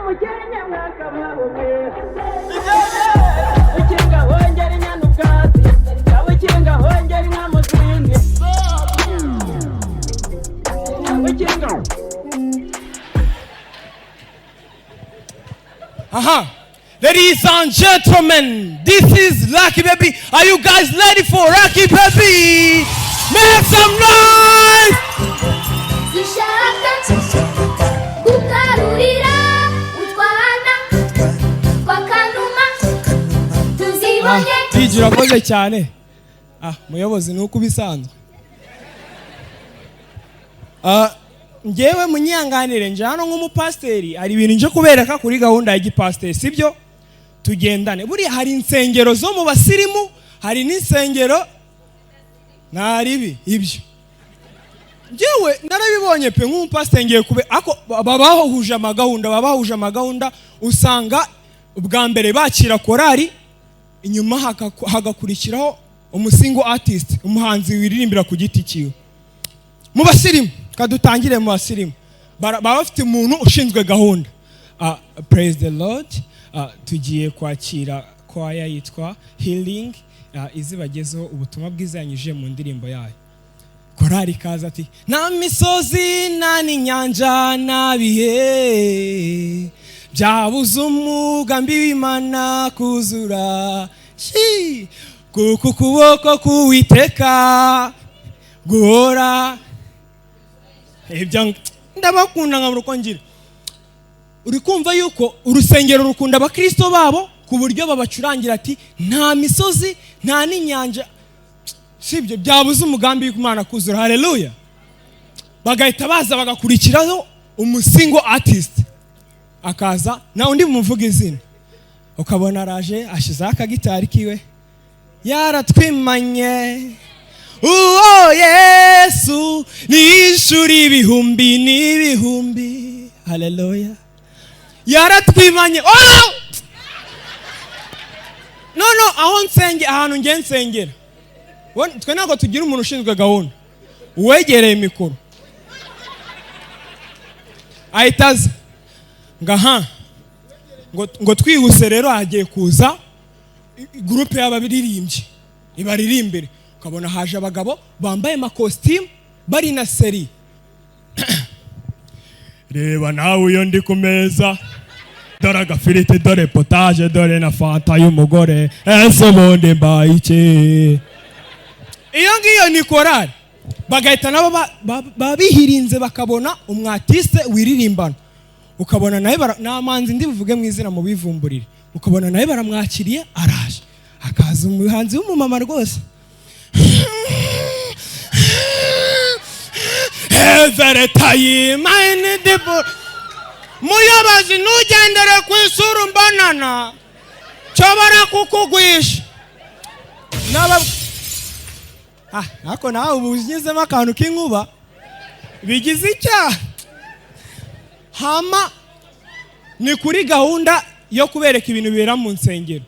Umukenke mwakabaho mwe. Ukinga hongera inyana ubwatsi, ukinga hongera inka mu zindi, ukinga. Aha. Ladies and gentlemen, this is Lucky Baby. Are you guys ready for Lucky Baby? Make some noise! Zishaka gukarurira utwana twakanuma tuzibonye. DJ, urakoze cyane. Ah, muyobozi, ni uko ubisanzwe. Ah, njyewe munyihanganire, nje hano nk'umupasiteri, hari ibintu nje kubereka kuri gahunda ya gipasiteri, sibyo? Tugendane. Buriya hari insengero zo mu basirimu, hari n'insengero ntaribi ibyo. Njyewe narabibonye pe, nk'umupasiteri ngiye kube ako baba bahuje amagahunda, baba bahuje amagahunda. Usanga ubwa mbere bakira korari, inyuma hagakurikiraho umusingle artist, umuhanzi wiririmbira ku giti cyiwe. Mu basirimu, kadutangire mu basirimu, baba bafite umuntu ushinzwe gahunda. Ah, praise the Lord. Ah, tugiye kwakira kwaya yitwa Healing, ah, izibagezeho ubutumwa bwiza yanyujije mu ndirimbo yayo. Korari ikaza ati: "Nta misozi, nta n'inyanja, nta bihe byabuze umugambi w'Imana kuzura. Shi! Kuko ukuboko k'Uwiteka guhora." Ibyo ndabakunda nkabura uko ngira. Uri kumva yuko urusengero rukunda abakristo babo ku buryo babacurangira ati: "Nta misozi, nta n'inyanja, sibyo, byabuze umugambi w'Imana kuzura." Haleluya! Bagahita baza bagakurikiraho umusingle artist, akaza na undi mumuvuga izina, ukabona araje ashyizeho akagitari kiwe: "Yaratwimanye uwo Yesu nishura ibihumbi n'ibihumbi." Haleluya! Yaratwimanye. Oh! No, no, aho nsenge, ahantu ngiye nsengera, twe ntabwo tugira umuntu ushinzwe gahunda. Uwegereye mikoro ahita aza ngo aha ngo twihuse rero, hagiye kuza groupe y'abaririmbyi ibaririmbire. Ukabona haje abagabo bambaye amakositimu, bari na seri: "Reba nawe iyo ndi ku meza, dore agafiriti, dore potage, dore na fanta y'umugore, ese ubundi mbaye iki?" Iyo ngiyo ni korari. Bagahita nabo babihirinze, bakabona umwartiste wiririmbana, ukabona nawe nta manzi ndi buvuge mu izina, mubivumburire. Ukabona nawe baramwakiriye, araje, hakaza umuhanzi w'umumama rwose: "Every time I need the Muyobozi, ntugendere ku isura umbonana, nshobora kukugwisha." Naba ah, ariko nawe ubu unyuzemo akantu k'inkuba bigize icyaha. Hama ni kuri gahunda yo kubereka ibintu bibera mu nsengero.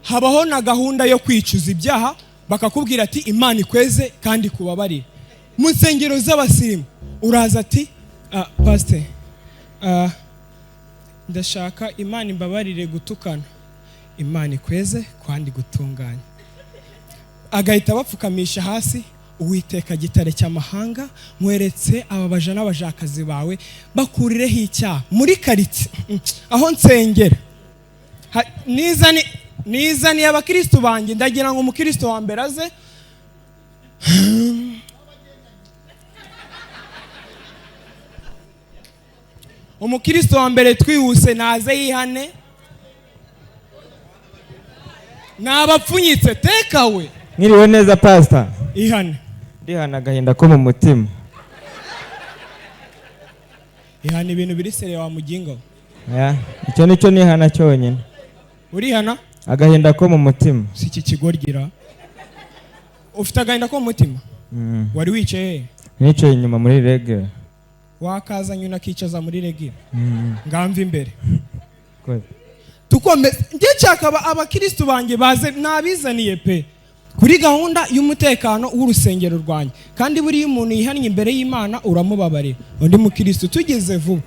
Habaho na gahunda yo kwicuza ibyaha, bakakubwira ati: "Imana ikweze kandi ikubabarire." Mu nsengero z'abasirimu uraza ati: "Ah, pasite, ah, ndashaka Imana imbabarire gutukana." "Imana ikweze kandi gutunganya." Agahita bapfukamisha hasi: "Uwiteka gitare cy'amahanga, nkweretse aba baja n'abajakazi bawe, bakurireho icyaha." Muri karitsiye aho nsengera, nizaniye abakristo banjye. Ndagira ngo umukristo wa mbere aze. Umukristo wa mbere twihuse naze yihane. Nabapfunyitse tekawe. Mwiriwe neza, pasita. Ihane. Ndihana agahinda ko mu mutima. Ihana ibintu biri sérieux, wa muginga we. Ya, icyo nicyo nihana cyonyine. Urihana? Agahinda ko mu mutima. Si iki kigorgira ufite agahinda ko mu mutima? Mm. Wari wicaye he? Nicaye inyuma muri regular. Wakazanye unakicaza muri regular. Mm. Ngamva imbere. Good. Tukomeze. Njye nshaka abakristu banjye baze, nabizaniye pe, kuri gahunda y'umutekano w'urusengero rwanjye. Kandi buriya umuntu yihannye imbere y'Imana, uramubabarira. Undi mukristu tugeze vuba.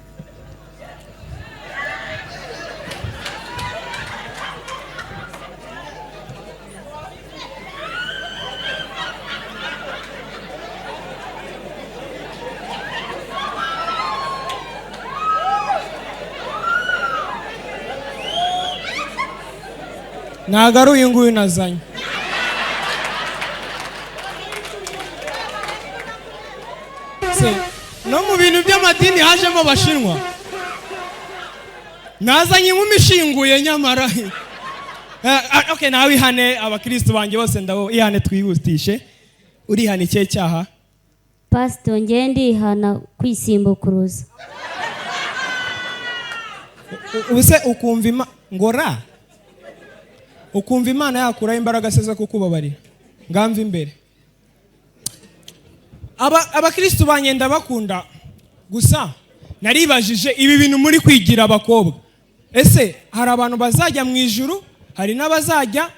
Ntabwo ari uyu nguyu nazanye. Se, no mu bintu by'amadini hajemo Abashinwa. Nazanye inkumi ishinguye nyamara. Okay, nawe ihane. Abakristo banjye bose ndabo, ihane twihutishe. Urihana ikihe cyaha? Pasito, ngewe ndihana kwisimbukuruza. Ubu se ukumva ngora ukumva Imana yakuraho imbaraga se zo kukubabarira? Ngamva imbere. Abakristo banjye ndabakunda, gusa naribajije ibi bintu muri kwigira abakobwa. Ese hari abantu bazajya mu ijuru, hari n'abazajya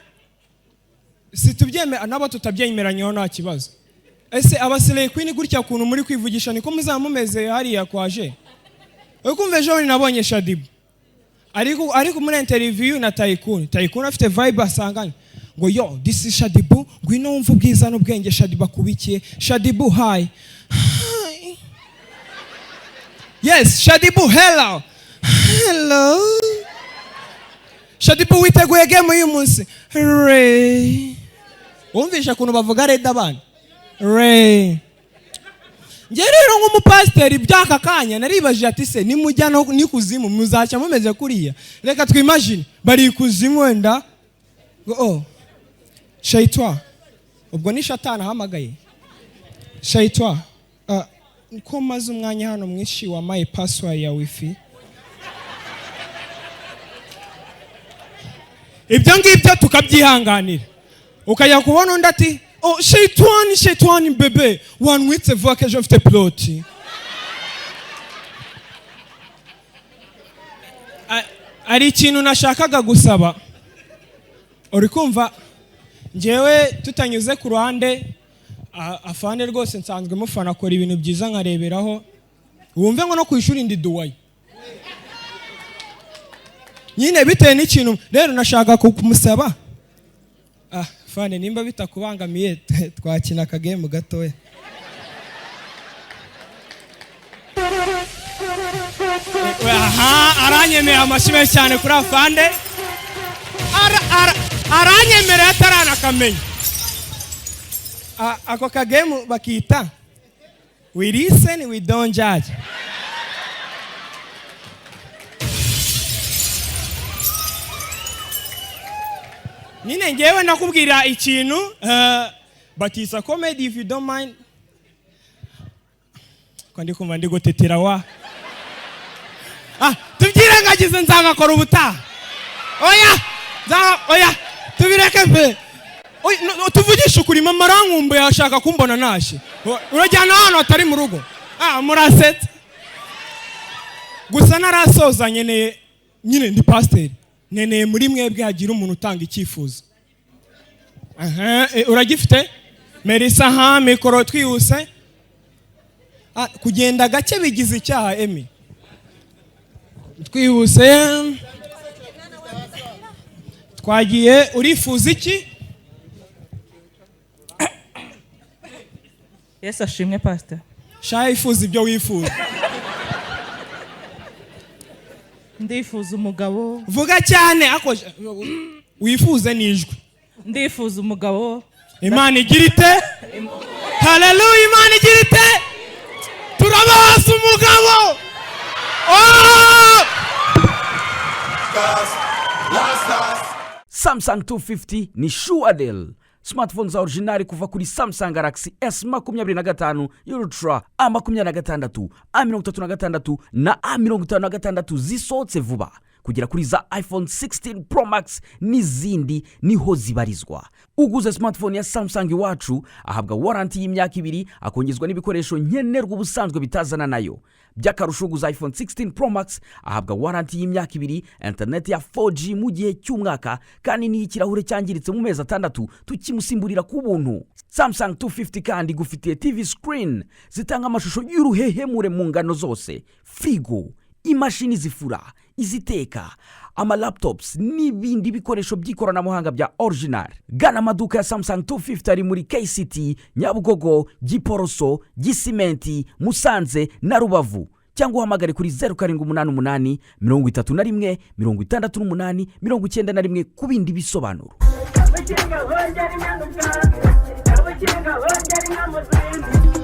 si tubyemera nabo tutabyemeranyeho, nta kibazo. Ese aba slay queen gutya kuntu muri kwivugisha niko muzaba mumeze hariya kwaje? Uri kumva, ejo bundi nabonye Shaddyboo ariko muri interview na Taikun. Taikun afite vibe asanganye ngo: "Yo, this is Shaddyboo, ngwino wumve ubwiza n'ubwenge Shaddyboo akubikiye. Shaddyboo, hi." "Hi." "Yes, Shaddyboo, hello." "Hello." "Shaddyboo, witeguye game y'uyu munsi?" "Ray." Wumvishe ukuntu bavuga red abana ray. Njye rero nk'umupasiteri by'aka kanya naribajije ati: "Se nimujya no n'ikuzimu muzacya mumeze kuriya?" Reka twimagine bari ikuzimu, wenda ngo: "Oh, shayitwa." Ubwo ni Shatani ahamagaye shayitwa. "Ko maze umwanya hano mwinshi, wampaye password ya wifi?" Ibyo ngibyo tukabyihanganira. Ukajya kubona undi ati: "Oh, shayitwani, shayitwani, bébé, wanwitse vuba ko ejo mfite ploti." Hari ikintu nashakaga gusaba. Uri kumva, njyewe tutanyuze ku ruhande, afande rwose nsanzwe mufana, akora ibintu byiza nkareberaho. Wumve ngo no ku ishuri ndi duwaye nyine bitewe n'ikintu. Rero nashaka kumusaba, fane, nimba bitakubangamiye twakina akagame gatoya. Aha aranyemerera. Amashyi menshi cyane kuri afande. Aranyemereye ataranakamenya. Ako kagame bakita "We listen, we don't judge". Nyine ngewe ndakubwira ikintu, but it's a comedy, if you don't mind. Ko ndi kumva ndi gutetera wa, tubyirengagize, nzagakora ubutaha. Oya, oya, tubireke pe. Oya, no, tuvugishe ukuri, mama arankumbuye, ashaka kumbona nashye. Urajyana ahantu hatari mu rugo. Murasetse gusa. Narasoza, nkeneye nyine, ndi pasiteri, nkeneye muri mwebwe hagira umuntu utanga icyifuzo. Aha, uragifite Melissa? Ha mikoro twihuse. Kugenda gake bigize icyaha. Emi, twihuse, twagiye. Urifuza iki? Yesu ashimwe, pastor. Sha, ifuza ibyo wifuza. Ndifuza umugabo. Vuga cyane ako wifuze n'ijwi. Ndifuza umugabo. Imana igira ite? Haleluya! Imana igira ite? Turabaza umugabo. Oh! Samsung 250 ni sure deal. Smartphone za original kuva kuri Samsung Galaxy S 25 Ultra, A 26, A 36 na A 56 zisohotse vuba, kugera kuri za iPhone 16 Pro Max n'izindi, niho zibarizwa. Uguze smartphone ya Samsung iwacu ahabwa warranty y'imyaka 2, akongezwa n'ibikoresho nkenerwa ubusanzwe bitazana nayo. By'akarusho, uguze iPhone 16 Pro Max ahabwa warranty y'imyaka 2, interineti ya 4G mu gihe cy'umwaka, kandi n'iyo ikirahure cyangiritse mu mezi 6 tukimusimburira ku buntu. Samsung 250 kandi igufitiye TV screen zitanga amashusho y'uruhehemure mu ngano zose, firigo, imashini zifura, iziteka, amalaptops n'ibindi bikoresho by'ikoranabuhanga bya original. Gana amaduka ya Samsung 250 ari muri KCT, Nyabugogo, Giporoso, Gisimenti, Musanze na Rubavu. Cyangwa uhamagare kuri 0788 31 68 91 ku bindi bisobanuro. Abakinga hongera inyana ubwatsi, abakinga hongera inka mu zindi.